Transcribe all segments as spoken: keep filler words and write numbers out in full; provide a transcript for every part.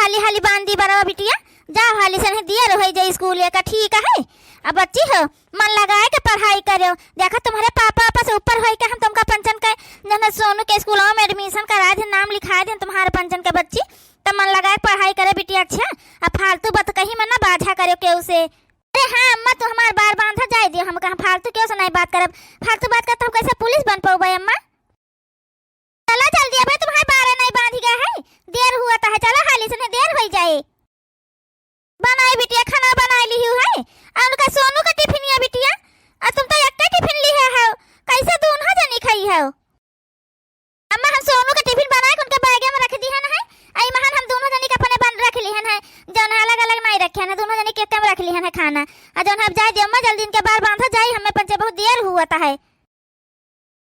हाली हाली बांध दी बरवा बिटिया, जाओ हाली से, नहीं देर होइ जाई स्कूल का, ठीक है? अब बच्ची हो, मन लगाए के पढ़ाई करेउ। देखा तुम्हरे पापा, पापा से ऊपर होई के हम तुमका पंचन के, जौन सोनू के स्कूलवा में admission कराए देन, नाम लिखाए देन तुम्हारे पंचन के बच्ची, तब मन लगाए के पढ़ाई करे बिटिया, अच्छा? अब फालतू बतकही में ना बाझा करेउ केहू से। अरे हाँ अम्मा, तू हमार बार बांधा जाए दियो, हम कहाँ फालतू केहू से नहीं बात करब, फालतू बात करब तो हम कैसे पुलिस बन पउबे अम्मा? चला जल्दी, अबे तुम्हार बारे नहीं बांधी गए है, देर हुआ तो है, चला हाली से, नहीं देर होइ जाए। बनाए बिटिया, खाना बनाए लिहू है, आ उनका सोनू का टिफिनिया बिटिया, आ तुम तो एक्के टिफिन लिहे हो, कैसे दूनों जनी खाई हो? अम्मा, हम सोनू का टिफिन बनाए के उनके बैगे में रख दिहन है, आ ई महान हम दूनों जनी के अपने बन रख लिहन है, जौन है अलग अलग नहीं रखे हैं, दूनों जनी के में रख लिहन है खाना, आ जौन है अब जाए दियो अम्मा, जल्दी इनके बार बांधा जाई, हमें पंचे बहुत देर हुआ है।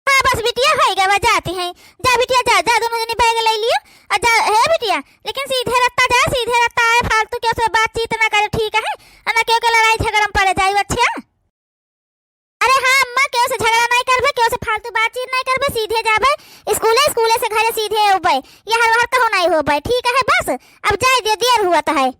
हाँ, बस बिटिया, होइ गवा, जाती हैं। जा बिटिया, जा, जा, दूनों जनी बैग लइ लियो। आ जा, हे बिटिया, लेकिन सीधे रस्ता जा, सीधे रस्ता आए, फालतू केहू से बातचीत ना करे, ठीक है? आ ना केहू के लड़ाई झगड़ा में पड़े जाई, अच्छा? अरे हाँ अम्मा, केहू से झगड़ा नहीं करबे, केहू से फालतू बातचीत नहीं करबे, सीधे जाबे स्कूले, स्कूले से घरे सीधे अउबे, यहर वहर कहूँ नहीं होबे, ठीक है? बस अब जाए दे, देर हुआ तो है।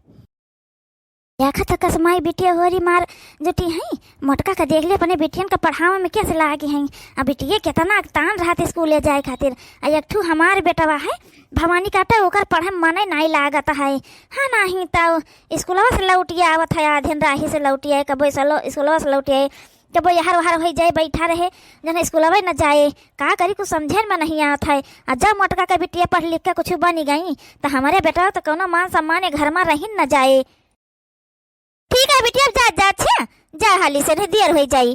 देखत ह कसमाई बिटिया होरी मार जुटी हैं, मोटका का देख ले अपने बिटियन का पढ़ावे में कैसे लागी हैं। आ बिटिये केतना तान रहत स्कूले जाए खातिर। आ एक ठू हमार बेटवा है, भवानी काटे, ओकर पढ़े में मने नाई लागत है। हाँ, नाहीं तउ स्कूलवा से लौटिया आवत है, आधेन राही से लौटिया है, कबो स्कूलो-, स्कूलवा से लौटिया है, कबो यहर वहर होइ जाए, बैठा रहे, जन स्कूलवा न जाए। का करी, कुछ समझे में नहीं आवत है। आ जब मोटका के बिटिया पढ़ लिख के कुछ बनी गई, त हमरे बेटवा त कौनो मान सम्मान ए घर में रहिन न जाए। ठीक है बिटिया, अब जा, जा, अच्छा, जा हाली से, नहीं देर होइ जाई।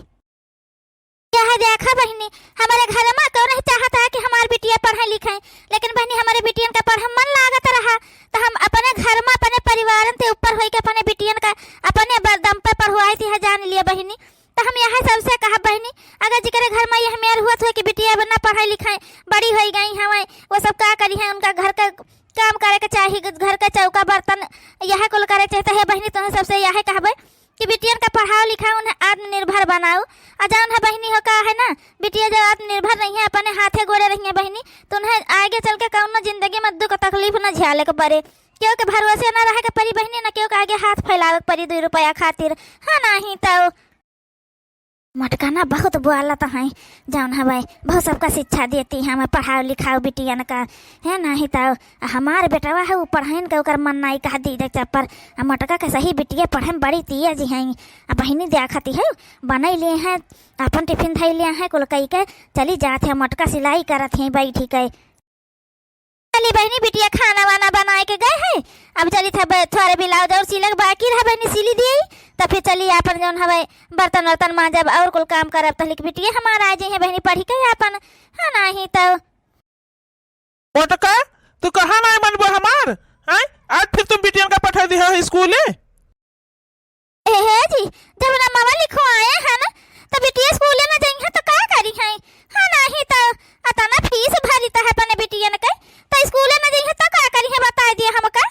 यह देखा बहिनी, हमरे घर में कौन नहीं चाहत है कि हमार बिटिया पढ़े लिखे, लेकिन बहिनी, हमरे बिटियन का पढ़े मन लागत रहा, त हम अपने घर में अपने परिवारन से ऊपर होई के अपने बिटियन का अपने बल दम पे पढ़वाई थी, है जान लिए बहिनी। त हम यह सबसे कहब बहिनी, अगर जिकरे घर में यह मेर हुआ थो कि बिटिया ना पढ़ाई लिखाई, बड़ी होई गई हवे, वो सब का करी है, उनका घर का काम करे के चाही, घर के चौका बर्तन यह कुल करे के चाही। त हे बहिनी, तोहे सबसे यह कहबे कि बिटियन का पढ़ाओ लिखाओ, उन्हें आत्मनिर्भर बनाओ। आ जौन है बहिनी हो, का है ना, बिटिया जब आत्मनिर्भर रही है, अपने हाथे गोड़े रही है बहिनी, त उन्हें आगे चल के कौनो जिंदगी में दुख तकलीफ न झेले के पड़े, केहू के भरोसे न रहे के पड़ी बहिनी, न केहू के आगे हाथ फैलावे के पड़ी दुई रुपया खातिर। हाँ, नाहीं तउ। मोटका ना बहुत बोलत हैं, जौन हवे बहुत सबका शिक्षा देती हैं, हमें पढ़ाओ लिखाओ बिटियन का, है नाहीं तउ हमार बेटवा है, उ पढ़ाइन का ओकर मन नाई कहा दी देख चप्पर। आ मोटका के सही बिटिया पढ़े में बड़ी तेज हैं। आ बहिनी देखती है, बनई लिए हैं, अपन टिफिन धई लिए हैं, कुल कई के चली जात है, मोटका सिलाई करत हैं बैठी के। चली बहिनी, बिटिया खाना वाना बनाए के गए है, अब चली थे ब-, थोड़े ब्लाउज और सिले के बाकी रहा बहिनी, सिली दिए, त फिर चली आपन जौन हवे बर्तन वर्तन मांजब और कुल काम करब, तहलिक बिटिया हमार आ जाई है बहिनी पढ़ी के आपन, है नाहीं तउ। मोटका, तू कहाँ नाहीं मनबो हमार, हैं? आज फिर तुम बिटियन का पठा दिया है स्कूले? ए, हे जी, जब नमवा लिखवाए हैं ना, त बिटिया स्कूले न जइहैं त का करिहैं? हाँ, नाहीं त अतना फीस भरित है अपने बिटियन के, त स्कूले न जइहैं त का करिहैं, बताइ दिया हमका।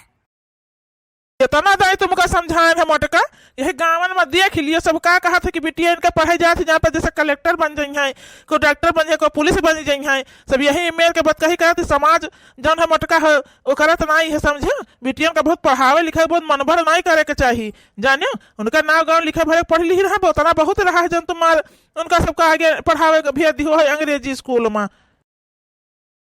केतना दाई तुमका समझाएन है मोटका, यही गाँवन में देख लियो, सब का कहत है कि बिटिया इनका पढ़े जात है, जहाँ पर जैसे कलेक्टर बन जइहैं, कोई डॉक्टर बन जइहैं, कोई पुलिस बन जइहैं, सब यही मेर के बतकही करत है। समाज जौन है मोटका है, ओकरा त नाई है समझे, बिटियन का बहुत पढ़ावे लिखावे, बहुत मनभर नाई करे के चाही, जानियो। उनका नाव गाँव लिखे भरे पढ़ लिखी रहा, उतना बहुत रहा है जौन तुम्हार उनका सबका आगे पढ़ावे के भेज दिहो है अंग्रेजी स्कूल में।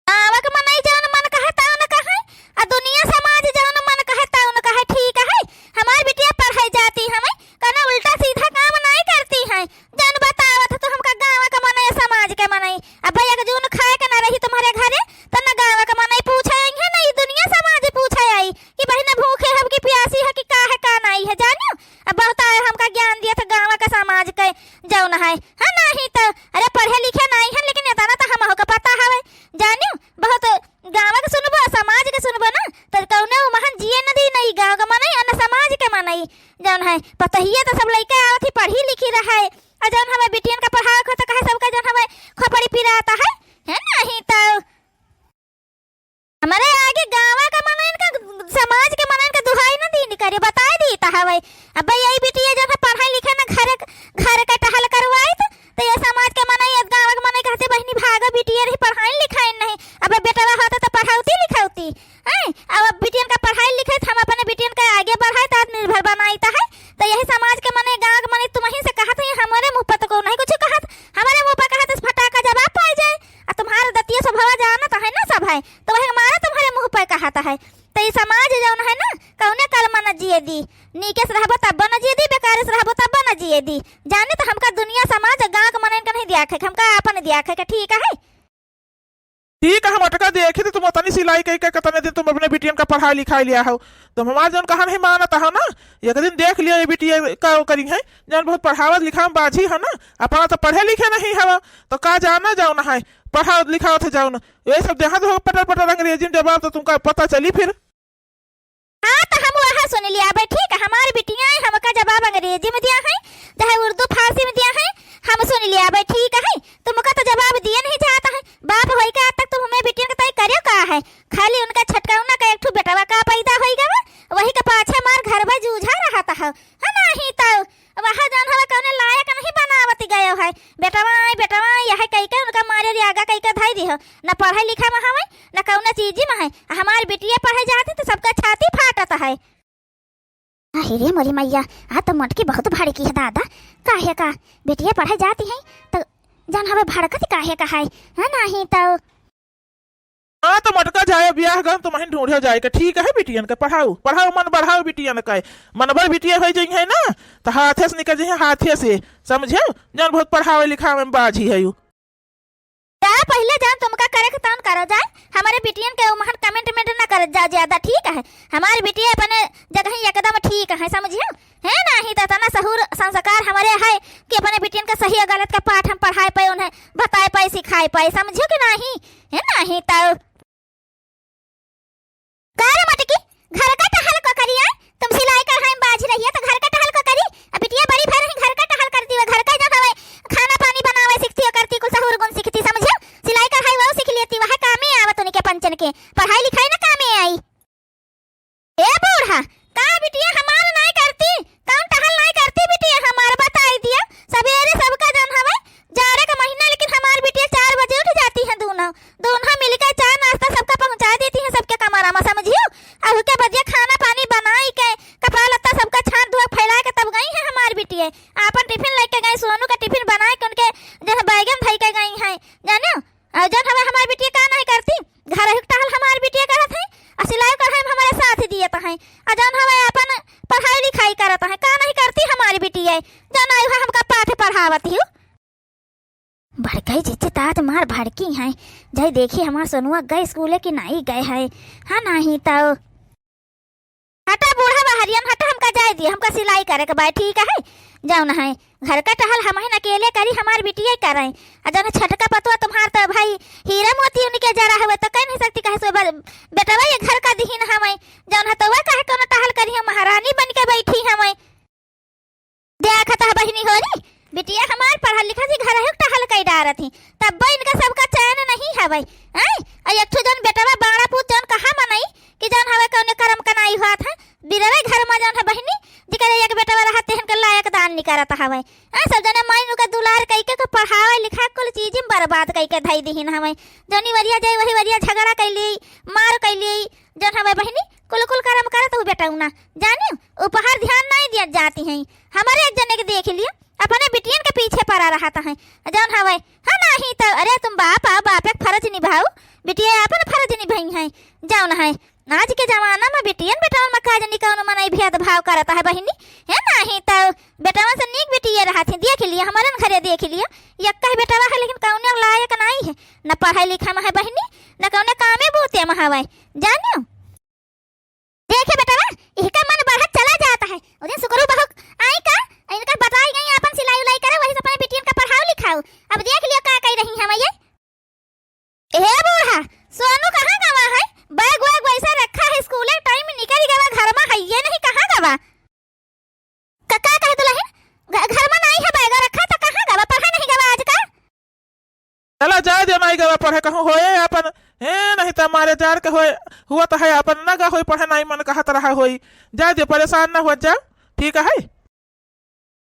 गाँव के मनई जौन मन कहे तौन कहे, आ दुनिया समाज जौन मन कहे तौन कहे, ठीक है, हमार बिटिया पढ़े जाती हमें, कौनो उल्टा सीधा काम नाई करती हैं। जौन बतावत है तू हमका गाँव के मनई, समाज के मनई। अब भाई, एक जून खाए के ना रही तुम्हारे घरे, त न गाँव के मनई पूछे आई है, न ई दुनिया समाज पूछे आई कि बहिन भूखे हब कि प्यासी है कि का है, का नाई है, जानियो। अब बहुत आए हमका ज्ञान दिए थे गाँव के समाज के जौन है, हाँ, नाहीं त, अरे, पढ़े लिखे नाई है, लेकिन इतना त हमहू के पता हवे, जानियो। बहुत गाँव के सुनबो, समाज के सुनबो ना, त कौनो महन जिए न दी, न ई गाँव के मनई, न समाज के मनई, जौन है, पतहिए त सब लइके आवत ही, पढ़ी लिखी रहे, आ जौन हमें बिटियन का पढ़ावे को त कहे सबका जौन हमें खोपड़ी पिराता है, है नाहीं त। हमरे आगे गाँव का मनइन का, समाज के मनइन का दुहाई न दीन करे, बताइ दीत हवे। अब भाई, यही बिटिया जौन है पढ़ाई लिखे न घरे, घरे के टहल करवाइत, त ये समाज के मनई, ये गाँव के मनई कहते, "बहिनी भागा, बिटिया रही पढ़ाइन लिखाइन नहीं, अब बेटवा होता त पढ़ाउती लिखाउती, हैं? अब बिटियन का पढ़ाई लिखाई त हम त ई समाज जौन है ना, कौने कर्म न जिए दी। नीके से रहबो तब्बो न जिए दी, बेकारे से रहबो तब्बो न जिए दी। जाने त हमका दुनिया समाज गाँव के मनइन के नहीं दिया खे, हमका आपन दिया खे, ठीक है? ठीक है, हम अटका देखे थे, तुम उतनी सिलाई कई के कितने दिन तुम अपने बिटियन का पढ़ाई लिखाई लिया हो। तुम हमार जौन कहा नहीं मानत हो ना, एक दिन देख लिया ये बिटिया का करी है, जौन बहुत पढ़ावत लिखावत बाझी है ना, अपना तो पढ़े लिखे नहीं हवा, तो का जाना जौन है, पढ़ावत लिखावत है जौन, ये सब देहात हो पटर पटर अंग्रेजी में जवाब तो तुमका पता चली फिर। हाँ, त हम वह सुन लिया बे, ठीक है, हमार बिटिया है, हमका जवाब अंग्रेजी में दिया है, चाहे उर्दू फारसी में दिया है, हम सुन लिया बे, ठीक है, तुमका तो जवाब दिए नहीं जाता है। बाप होई के आज तक तुम हमें बिटियन के तई करियो का है? खाली उनका छटकौना का एक ठो बेटवा का पैदा होई गवा, वही के पाछे मार घर भर जूझा रहता है, है नाही तो वह जौन हवे कौने लायक नहीं बनावत गयो है। बेटवा आई, बेटवा आई, यह कई के उनका मारे रियागा कई के धई दिहो। न पढ़े लिखे में हवे, न कौनो चीज में है। हमार बिटिया पढ़े जाती तो सबका छाती फाटत है। अरे रे मोरी मैया, आ तो मोटकी बहुत भड़की है दादा। काहे का? बिटिया पढ़े जाती है तो जौन हवे भड़कत काहे का है? हाँ, नाही तो। हाँ, तो मटका जाए बियाह गन, तो महीन ढूंढे जाए के। ठीक है, बिटियन के पढ़ाऊ, पढ़ाऊ, मन बढ़ाऊ बिटियन के। मनबर बिटिया होई जइहैं ना, तो हाथे से निकल जइहैं, हाथे से, समझे? जौन बहुत पढ़ावे लिखावे में बाझी है यू। जा पहिले जौन तुमका करे के तौन करो जाए, हमारे बिटियन के उमहन comment मेंट न करत जा ज्यादा, ठीक है? हमार बिटिया अपने जगह ही एकदम ठीक है, समझियो? है नाही तो इतना सहूर संस्कार हमारे है कि अपने बिटियन के सही और गलत का पाठ हम पढ़ाए पाए, उन्हें बताए पाए, सिखाए पाए, समझियो कि नाही? है नाही तो। का रे मटकी, घर का टहल को करी है? तुम सिलाई कढ़ाई में बाझी रही है तो घर का टहल को करी? अब बिटिया बड़ी भर रही, घर का टहल करती हुए, घर का जौन हवे खाना पानी बनावे सीखती हो करती, कुल सहूर गुण सीखती, समझियो? सिलाई कढ़ाई वो सीख लेती, वह कामे आवत उनके पंचन के, पढ़ाई लिखाई ना कामे आई। ए बूढ़ा, का बिटिया हमार नाई करती? कौन टहल नाई करती बिटिया हमार? बताई दिया। सबेरे सबका जौन हवे, जाड़े का महीना, लेकिन हमार बिटिया चार बजे उठ जाती है, दोनों, दोनों मिलके चाय नाश्ता सबका पहुँचा देती है, सबके कमरा में, समझियो। अब के बदिया खाना पानी बनाई के, कपड़ा लत्ता सबका छाट धोए फैला के तब गई है हमार बिटिया। आपन टिफिन लेके गई, सोनू का टिफिन बनाए के उनके जौन है बैगन धई के गई है, जानियो। और जौन हवे हमार बिटिया का नहीं करती, घर ही टहल हमार बिटिया करत है, और सिलाई कढ़ाई में हमारे साथ दियत है, और जौन हवे अपन पढ़ाई लिखाई करत है, का नहीं करती हमारी बिटिया, जौन आई है हमका पाठ पढ़ावत ही। भड़कई जिज्जी तात मार भड़की है, जाई देखी हमार सोनुआ गए स्कूले कि नहीं गए है, हाँ नहीं तो। हटा बूढ़ा बहरियन, हटा, हमका जाए दिया, हमका सिलाई करे के बा, ठीक है? जौन है, घर का टहल हमहिन अकेले करी, हमार बिटिया करे। आ जौन छटका पतुआ तुम्हार तो भाई हीरा मोती उनके जरा हवे, तो कह नहीं सकती, कहे सो ब-, बेटवा ये घर का दिहिन हवे, जौन है तो वह कहे कौनो टहल करी, हम महारानी बन के बैठी हवे। देखत ह बहिनी होरी, बिटिया हमार पढ़ल लिखल ही, घरहू क टहल कई डारत ही, तब्बो इनका सबका चैन नहीं हवै। आय, आ एक ठो जौन बेटवा बाड़ा पूत जौन कहा मनई कि जौन हवै कौने करम कनाई होत है, बिरवे घर मा जौन है बहिनी, जेकरे एक बेटवा रहत तेहन के लायक दान निकरत हवै। आ सब जने माई नुका दुलार कई के, के पढ़ावे लिखा कुल चीज में बर्बाद कई के धई दिहिन हवै। जौनी वरिया जाई वही वरिया झगड़ा कई ली, मार कई ली, जौन हवै बहिनी, कुल कुल करम करत हूँ बेटौना। जानियो, उपहार ध्यान नाई दिया जाती हैं। हमारे एक जने के देख लियो, अपने बिटियन के पीछे पड़ा रहत हैं। जौन हवै, हाँ नाही तो, अरे तुम बाप आओ, बाप एक फर्ज निभाओ, बिटिया आपन फर्ज निभाई हैं। जौन है, आज के जमाना में बिटियन बेटौन में का जानी कौन मनई भेदभाव करत है बहिनी। है नाही तो, बेटवा से नीक बिटिया रहत हैं, देख लियो, हमारे घरे देख लियो, यक्का ही बेटवा है लेकिन कौने लायक नाई है, न पढ़ाई लिखा में है बहिनी, न कौने कामे बूते में हवै। जानियो, देखे बेटवा, इहका मन बढ़त चला जात है। ओ दिन सुकरू बहू आई का, इनका बताई गई आपन सिलाई उलाई करे, वही से अपने बिटियन का पढ़ाओ लिखाओ। अब देख लियो का कही रही हम ये। ए बूढ़ा, सोनू कहाँ गवा है? बैग वैग वैसे रखा है, स्कूले टाइम निकल गवा, घर मा है ये नहीं, कहाँ गवा? का, का कहे दुलहिन? घ-, घर मा नाई है, बैग रखा तो कहाँ गवा? पढ़े नहीं गवा आज का? चला जाए दे, नाई गवा पढ़े, कहूँ होए आपन, हे नहीं तो मारे जार के होए, हुआ तो है आपन, ना गा होई पढ़े, नाई मन कहत रहा होई। जाए दे, परेशान ना हुआ जाओ, ठीक है?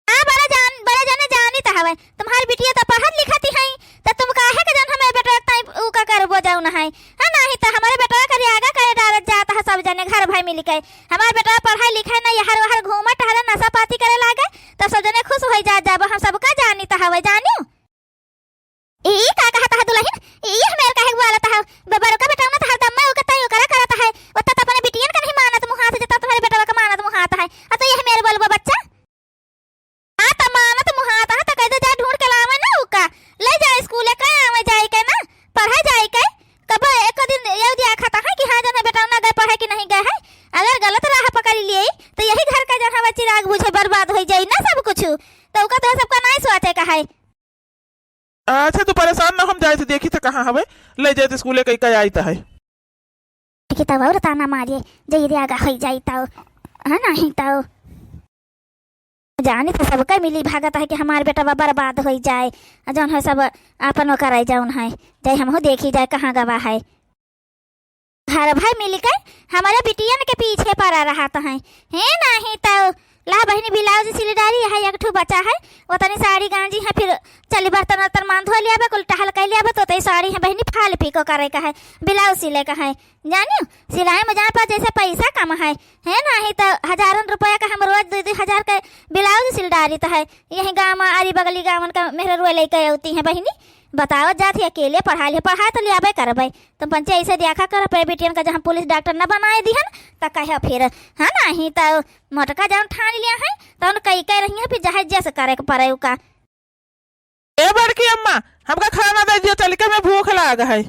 हाँ, बड़ा जान, बड़ा जाने जानी तो हवे, तुम्हारी बिटिया तो पढ़त लिखत ही है, तो तुम काहे के जौन हमें बेटा ताई ऊ का करबो जाऊ ना है? हाँ, नाही तो हमारे बेटवा के रियागा करे डालत जात है सब जने घर भाई मिल के। हमार बेटवा पढ़ाई लिखाई ना, यहर वहर घूमत टहरे, नशा पाती करे लागे, तब सब जने खुश होई जात जाबो। हम सबका जानी त हवे, जानियो। ई का कहत है दुलहिन? ई यह मेर काहे बोलत है? ब-, बड़का बेटवा ना तो हरदम में ओके तई ओकरा करत है। ओत्ता तो अपने बिटियन का नहीं मानत मुहात, जितना तुम्हरे बेटवा का मानत मुहात है। आ तो यह मेर बोलबो बच्चा? हाँ, तो मानत मुहात है, तो कह दे, "जा ढूंढ के लावे ना ओका, ले जा स्कूले का, आवे जाए के ना, पढ़े जाए के।" कब एक दिन ये दिया खाता है कि हाँ, जन बेटा ना गए पढ़े कि नहीं गए है। अगर गलत राह पकड़ लिए, तो यही घर का जन हवा चिराग बुझे बर्बाद हो जाई ना सब कुछ। तो ओका तो सबका नहीं सोचे का है। अच्छा, तू परेशान ना, हम जाए थे, देखी थे कहाँ हवे, ले जाए थे स्कूले, कहीं का आई तो है। कि तब और ताना मारिए, जइदे आगा होई जाई तउ, है नाही तउ। जानी तो सबका मिली भागत है कि हमार बेटवा बर्बाद होई जाए, आ जौन है सब आपन वो करे जौन है, जाए हमहू देखी जाए कहाँ गवा है। घर भाई मिल के हमारे बिटियन के पीछे पड़ा रहत है, हे नाही तउ। ला बहिनी, ब्लाउज सिल डारी है, एक ठो बचा है, वो तनी साड़ी गांजी है, फिर चली बर्तन वर्तन मान धो लियाबे, कुल टहल कर लियाबे, तो तई साड़ी है बहिनी, फाल पीको करे का है, ब्लाउज सिले का है, जानियो, सिलाई में जाए पर जैसे पैसा कम है, है नाही तो हजारन रुपया का हम रोज दो दो हजार के ब्लाउज सिल डारी तो है, यही गाँव में आरी बगली गाँवन का मेहररुआ लेके आती है बहिनी, बताओ जात है अकेले पढ़ा लिया, पढ़ा तो लियाबे करबे, तुम पंचे ऐसे देखा कर अपने बिटियन का, जहाँ पुलिस डॉक्टर न बनाए दिहन, त कहे फिर, है नाही तो मोटका जौन ठान लिया है, तौन कई कह रही है, फिर जहाज जैसे करे के पड़े का। ए बड़की अम्मा, हमका खाना दे दियो, चल के मैं भूख लाग है।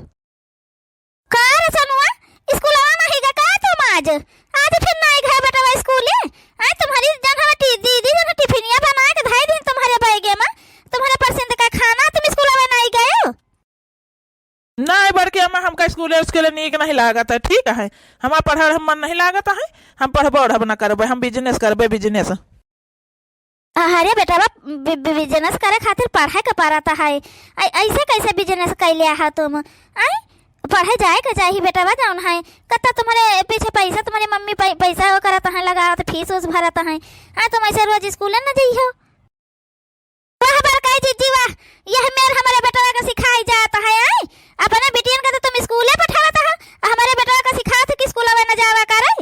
का रे सोनुआ, स्कूलवा नाही गए का तुम आज? आज फिर नाही गए बेटवा स्कूले? आय तुम्हारी जन हवा टी-, दीदी जन टिफिनिया बना के धई दिन तुम्हारे बैगे में, तुम्हारे पसंद का खाना, तुम स्कूलवा नाही गए हो? नाही बड़की अम्मा, हमका स्कूले उसके लिए नीक नहीं लागत है, ठीक है, हमार पढ़ाई हम मन नहीं लागत है, हम पढ़बो ओढ़ब न करबे, हम बिजनेस करबे, बिजनेस। अरे बेटवा, बि-, बि-, बिजनेस करे खातिर पढ़े के पड़त है। ऐ-, ऐसे कैसे बिजनेस कैले आहा तुम? आय, पढ़े जाए के चाही बेटवा, जौन है, कत्ता तुम्हारे पीछे पैसा, तुम्हारे मम्मी पै-, पैसा वो करत है, लगावत, फीस उस भरत है। आय, तुम ऐसे रोज स्कूले न जइहो। वाह बड़काई जीजी वाह, यह मेर हमारे बेटवा के सिखाई जात है। आय, अपने बिटियन के तो तुम स्कूले पठावत हो, हमारे बेटवा के सिखात हो कि स्कूलवा न जावा करे।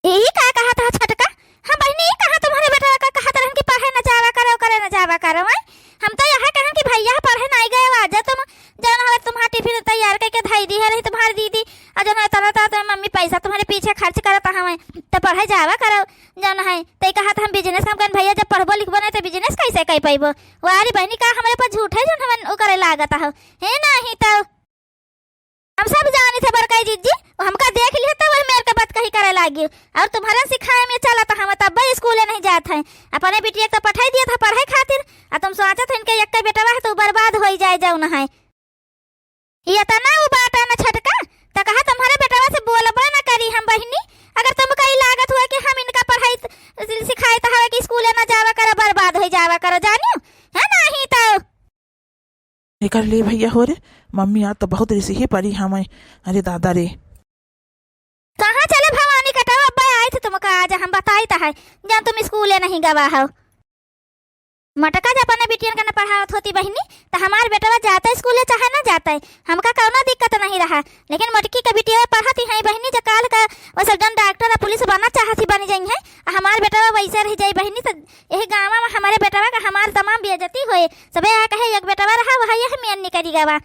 ई का कहत ह छोटका? हम बहिनी, ई कहाँ तुम्हारे बेटवा का कहत रहन कि पढ़े न जावा करो, करे न जावा करो, हैं? हम तो यह कहन कि भैया पढ़े नाई गए, आज तुम जौन हवे तुम्हार टिफिन तैयार करके धई दी है रही तुम्हार दीदी, और जौन है तरह तरह तुम्हार मम्मी पैसा तुम्हारे पीछे खर्च करत हवे, तो पढ़े जावा करो, जौन है ते कहत हम बिजनेस हम कहन भैया जब पढ़बो लिखबो नहीं तो बिजनेस कैसे कर पैबो? वारी बहिनी का हमरे पर झूठे जौन हवन उ करे लागत हो, हे नाही तो। हम सब जानी थे बड़काई जीजी, वो हमका देख लिहे तब वही मेर के बात कही करे लागी। और तुम्हारे सिखाए में चला तो हम तब स्कूले नहीं जात हैं। अपने बिटिया के तो पठाई दिया था पढ़ाई खातिर, आ तुम सोचत हैं इनके एक बेटवा है तो बर्बाद होई जाए जौन है। ये तना वो बात है ना छोटका, तो कहा तुम्हारे बेटवा से बोलबे ना करी हम बहिनी। अगर तुमका ई लागत हुआ कि हम इनका पढ़ाई त-, सिखाए तो हवे कि स्कूले ना जावा करो, बर्बाद होई जावा करो, जानियो है नाही तो। एकर ले भैया हो रे, मम्मी आज तो बहुत रिसिही पड़ी हमें। अरे दादा रे। कहाँ चले भवानी कटवा, अब्बा आए थे तुमका आज हम बताई त है, जब तुम स्कूले नहीं गवा हो। मटका जब अपने बिटियन का न पढ़ावत होती बहिनी, तो हमार बेटवा जाता स्कूले चाहे ना जाता, हमका कौनो दिक्कत नहीं रहा। लेकिन मोटकी के बिटिया पढ़त ही हैं बहिनी, जो काल का वो सब जन डॉक्टर आ पुलिस बनना चाहत ही बन जाई हैं, आ हमार बेटवा वैसे रह जाई बहिनी, तो यही गाँव में हमारे बेटवा का हमार तमाम बेइज्जती होए। सबे यह कहे एक बेटवा रहा, वह यह मेन निकली गवा।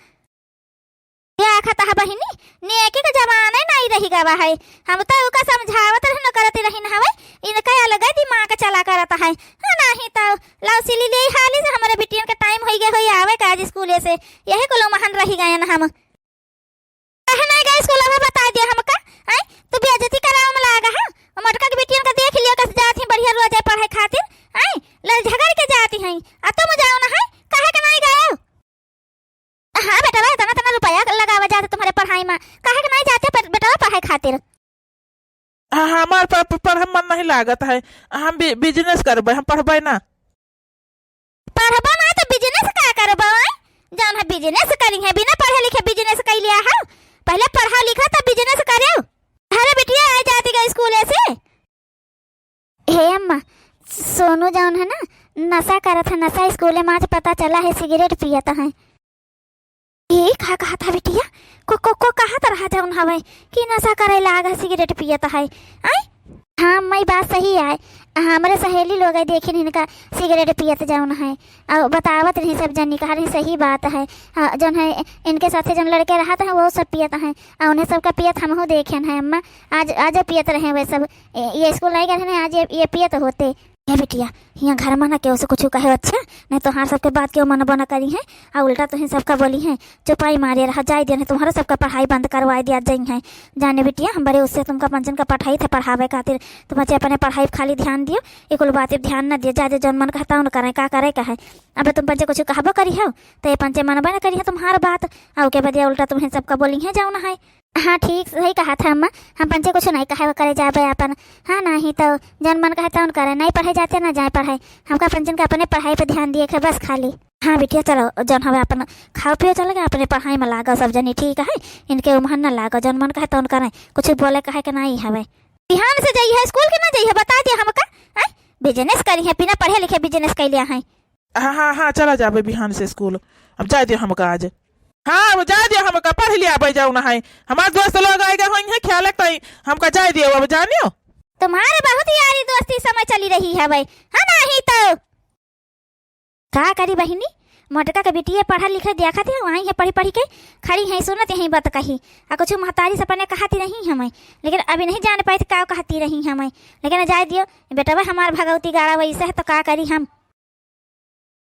यह खता है बहिनी, नेकी का जमाना ही नहीं रही गवा है। हम तो ओका समझावत रहन करत रहिन हवे, इनका अलग दिमाग चला करत है। हाँ, नहीं तो लाओ सिली ले हाली से हमारे बिटियन का टाइम होई गए होई आवे का आज स्कूले से, यही कुल महन रही गए न हम। काहे नहीं गए स्कूल, अब बता दिया हमका, हैं? तू बेइज्जती करावे में लागा है। मोटका के बिटियन का देख लियो, कस जात ही बढ़िया रोज है पढ़े खातिर, हैं? लड़ झगड़ के जाती हैं, आ तुम जाओ ना है, काहे के नहीं गए? हाँ बेटवा, इतना, इतना रुपया लगावा जाते तुम्हारे पढ़ाई में, काहे के नहीं जाते पर-, बेटवा पढ़ाई खातिर? हाँ, हमार प-, प-, पढ़े मन नहीं लागत है, हम बि-, बिजनेस करबे, हम पढ़बे ना। पढ़बो ना तो बिजनेस का करबो, आय? जौन है बिजनेस करी है, बिना पढ़े लिखे बिजनेस कर लिया है। पहले पढ़ा लिखा तब बिजनेस करे। अरे बिटिया आ जाती गई स्कूले से। हे अम्मा, सोनू जौन है ना, नशा करत है, नशा स्कूले में आज पता चला है, सिगरेट पियत है। ए, का कहत है बिटिया? को, को, को कहत रहा जौन हवे कि नशा करे लाग है, सिगरेट पियत है? आय? हाँ, अम्मा, ई बात सही आय। हमरे सहेली लोग है, देखिन इनका सिगरेट पियत जौन है, और बतावत रही सब जनी, कहा रही सही बात है। हाँ, जौन है इनके साथे जौन लड़के रहत हैं, वो सब पियत हैं, और उन्हें सबका पियत हमहू देखेन है अम्मा। आज, आज पियत रहे वे सब, ए, ये स्कूल नहीं गए हैं, आज ये, ये पियत होते। ए बिटिया, हियाँ घर में ना केहू से कुछ कहे, अच्छा? नहीं तो तोहार सबके बात केहू मनबो न करिहैं, और उल्टा तुहीं सबका बोलिहैं, चुपाई मारे रहा, जाए दिया, नहीं तुम्हारा सबका पढ़ाई बंद करवाए दिया जइहैं। जाने बिटिया, हम बड़े उससे तुमका पंचन का पठाइत है पढ़ावे खातिर, तुम बच्चे अपने पढ़ाई पे खाली ध्यान दियो, ये कुल बात पे ध्यान न दियो, जाए दियो, जौन मन कहता उन करें, का करे का है। अब तुम पंचे कुछ कहबो करिहौ, तो ये पंचे मनबे न करिहैं तुम्हार बात, और के बदिया उल्टा तुम्हें सबका बोलिहैं जौन है। हाँ, ठीक सही कहत है अम्मा, हम पंचे कुछ नहीं कहे करे जाबे अपन। हाँ, नहीं तो जौन मन कहे तौन करे, नहीं पढ़े जाते ना जाए पढ़े। हमका पंचन का अपने पढ़ाई पे ध्यान दिए के बस खाली। हाँ बिटिया, चलो जौन हवे अपन खाओ पियो, चल गए अपने पढ़ाई में लागो सब जनी, ठीक है? इनके उम्हन न लागो, जौन मन कहे तौन करे, कुछ बोले कहे के नहीं हवे। बिहान से जइहै स्कूल के ना जइहै, बता दिया हमका। आय, बिजनेस करिहैं, बिना पढ़े लिखे बिजनेस कैले हैं। हाँ, हाँ, हाँ, चला जाबे बिहान से स्कूल। अब जाए दियो हमका आज। हाँ, अब जाए दियो हमका, पढ़ लिया भाई जाओ ना है। हमार दोस्त लोग आए गए होइहैं, ख्याल रखता ही। हमका जाए दियो, अब जानियो। तुम्हारे बहुत यारी दोस्ती समय चली रही है भाई, है ना? ही तो का करी बहिनी, मोटका के बिटिया पढ़ा लिखा देखत है, वहीं है पढ़ी पढ़ी के खड़ी है, सुनत यहीं बात कही। आ कुछ महतारी से अपने कहती रही हमें, लेकिन अभी नहीं जान पाई का कहती रही हमें। लेकिन जाए दियो, बेटवा हमार भगवती गाड़ा वैसे है तो का करी हम।